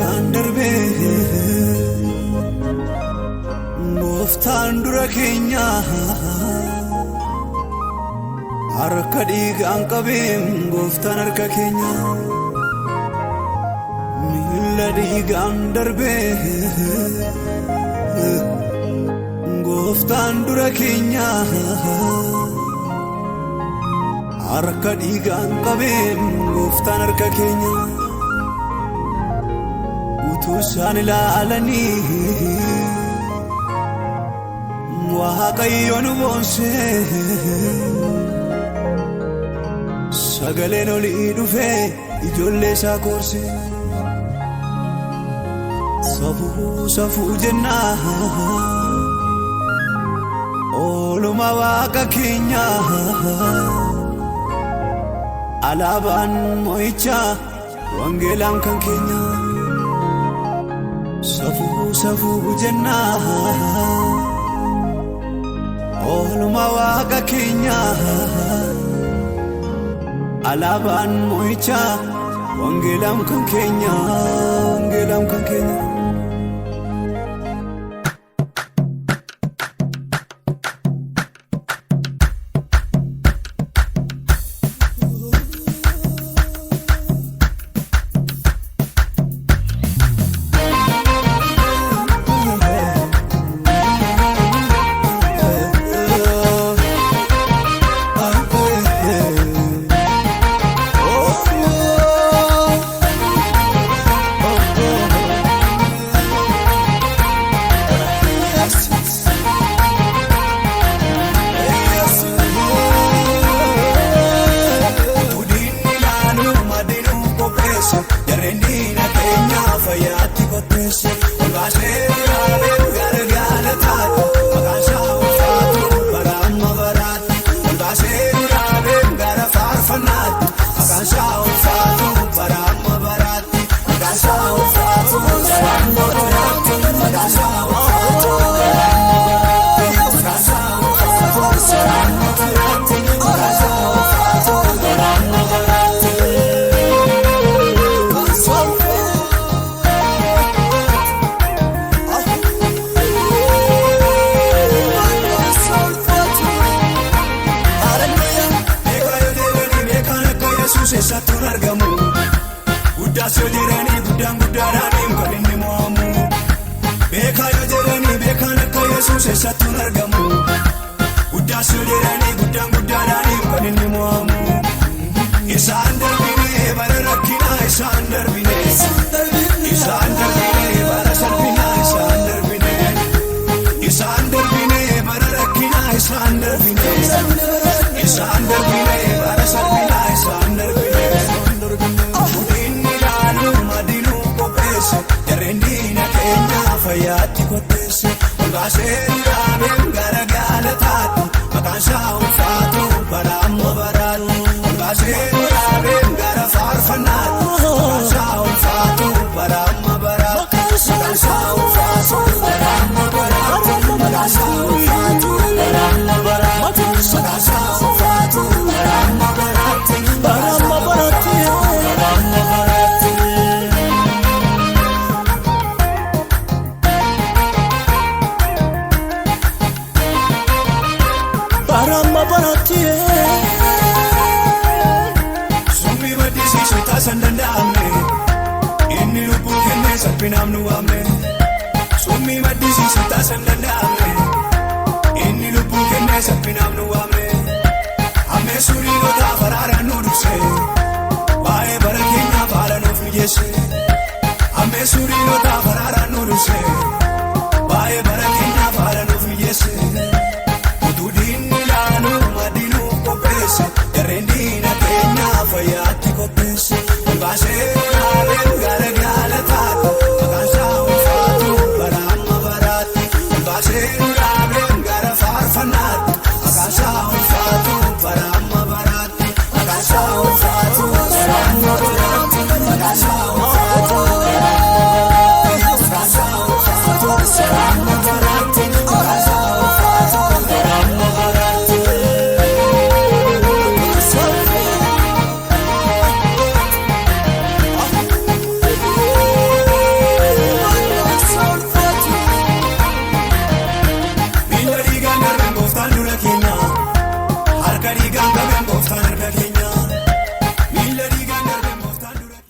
Dhiigaan darbee gooftaan dura keenya harka dhiigaan qabeen gooftaan harka keenya miilla dhiigaan darbee gooftaan dura keenya harka dhiigaan qabeen gooftaan harka keenya. Utuu isaan ilaalanii Waaqayyo nu boonsee sagaleen olii dhufee ijoollee isaa koorsee safuu safuu jennaa ooluma waaqa keenyaa alaabaan mo'ichaa wangeelaan kan keenyaa. Safuu safuu jennaa ooluma waaqa keenyaa alaabaan mo'ichaa wangeelaan kan keenyaa wangeelaan kan keenyaa. Maqaan isaa ulfaatu. Dhiigaan qabeen gooftaan harka.